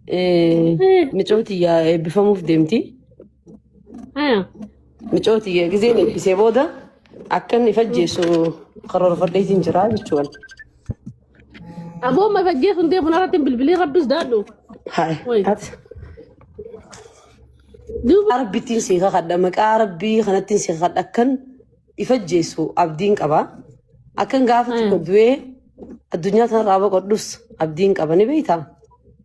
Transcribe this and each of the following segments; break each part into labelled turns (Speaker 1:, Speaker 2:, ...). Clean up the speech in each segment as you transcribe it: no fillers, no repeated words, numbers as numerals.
Speaker 1: Micoo tiyya eebbifamuuf deemti.
Speaker 2: Haya.
Speaker 1: Micoo tiyya gizeen eebbisee booda akka inni ifajjeessu karoorfadheetiin jira jechuudha.
Speaker 2: Aboo ma ifajjeessu hin deemu narratti hin bilbilin rabbis daadhu.
Speaker 1: Hayi.
Speaker 2: Wai.
Speaker 1: Ati.
Speaker 2: Duuba.
Speaker 1: Rabbittiin sii kakadha, maqaa rabbii kanattiin sii kakadha, akkan ifajjeessu abdiin qaba. Akkan gaafa tokko du'ee addunyaa tanarraa boqodhus abdiin qaba, ni beektaa?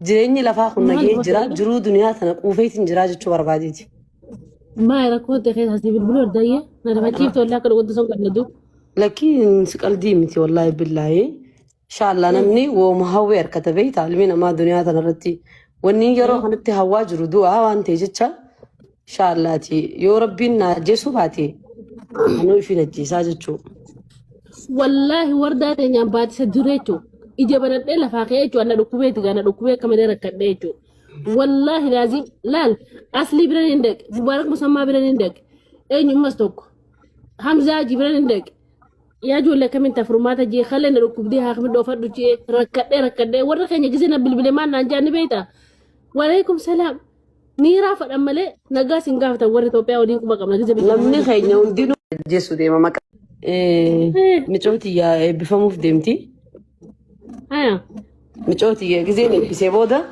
Speaker 1: Jireenyi lafaa kun nagee jira, jiruu duniyaa tana quufeetiin jira jechuu barbaadeeti.
Speaker 2: Maa rakkoo ta'e keessa si bilbiluu ardayyee na rifachiiftu wallaa akka dhugoota sun qabna duuba.
Speaker 1: Lakkiin si qaldii miti, wallaahi billaahi. Inshallah namni wooma hawwee harkata, beektaa? Ilmi namaa duniyaa tanarratti wanni yeroo kanatti hawwaa jiru du'aa waan ta'e jecha, inshallaati yoo rabbiin na ajjeesuu baate anuu ifiin ajjeesaa jechuu.
Speaker 2: Wallaahi wardaa teenyaan baatisa dure jechuun ija banadhee lafaa ka'ee jechuun ana dhukkubeeti gaana dhukkubee akka malee rakkadhee jechuun. Wallaahi laazim laal aslii bira hin dhaqe, Mubaarak Musammaa bira hin dhaqe, eenyummas tokko Hamzaa Haji bira hin dhaqe. Yaa ijoollee, akkamiin ta'a furmaata jee, kalee na dhukkubdee haakmi dhoofadhu jee rakkadhee rakkadhee, warra keenya gisee na bilbile maal naan jaanni beektaa? Waalaikum salaam. Niiraa fadhan malee nagaa sin gaafatan warri Itoophiyaa waliin quba qabna gisee biyya.
Speaker 1: Namni keenya hundinuu ajjeessu deema maqaa. Micoo tiyya eebbifamuuf deemti.
Speaker 2: Haya.
Speaker 1: Micoo tiyya gizeen eebbisee booda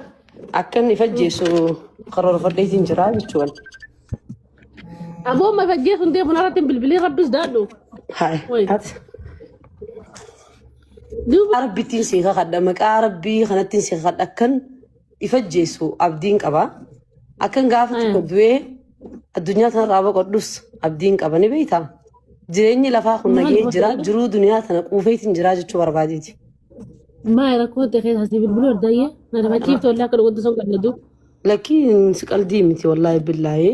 Speaker 1: akka inni ifajjeessu karoorfadheetiin jira jechuudha.
Speaker 2: Aboo ma ifajjeessu hin deemu narratti hin bilbilin rabbis daadhu.
Speaker 1: Hayi.
Speaker 2: Wai.
Speaker 1: Ati.
Speaker 2: Duuba.
Speaker 1: Rabbittiin sii kakadha, maqaa rabbii kanattiin sii kakadha, akkan ifajjeessu abdiin qaba. Akkan gaafa tokko du'ee addunyaa tanarraa boqodhus abdiin qaba, ni beektaa? Jireenyi lafaa kun nagee jira, jiruu duniyaa tana quufeetiin jira jechuu barbaadeeti.
Speaker 2: Maa rakkoo ta'e keessa si bilbiluu ardayyee na rifachiiftu wallaa akka dhugoota sun qabna duuba.
Speaker 1: Lakkiin si qaldii miti, wallaahi billaahi.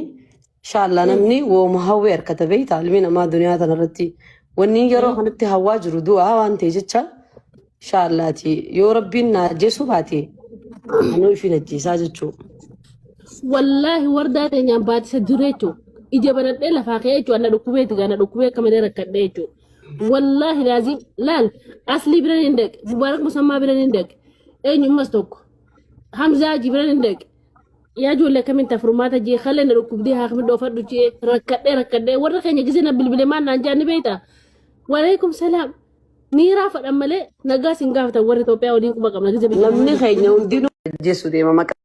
Speaker 1: Inshallah namni wooma hawwee harkata, beektaa? Ilmi namaa duniyaa tanarratti wanni yeroo kanatti hawwaa jiru du'aa waan ta'e jecha, inshallaati yoo rabbiin na ajjeesuu baate anuu ifiin ajjeesaa jechuu.
Speaker 2: Wallaahi wardaa teenyaan baatisa dure jechuun ija banadhee lafaa ka'ee jechuun ana dhukkubeeti gaana dhukkubee akka malee rakkadhee jechuun. Wallaahi laazim laal aslii bira hin dhaqe, Mubaarak Musammaa bira hin dhaqe, eenyummas tokko Hamzaa Haji bira hin dhaqe. Yaa ijoollee, akkamiin ta'a furmaata jee, kalee na dhukkubdee haakmi dhoofadhu jee rakkadhee rakkadhee, warra keenya gisee na bilbile maal naan jaanni beektaa? Waalaikum salaam. Niiraa fadhan malee nagaa sin gaafatan warri Itoophiyaa waliin quba qabna gisee biyya.
Speaker 1: Namni keenya hundinuu ajjeessu deema maqaa.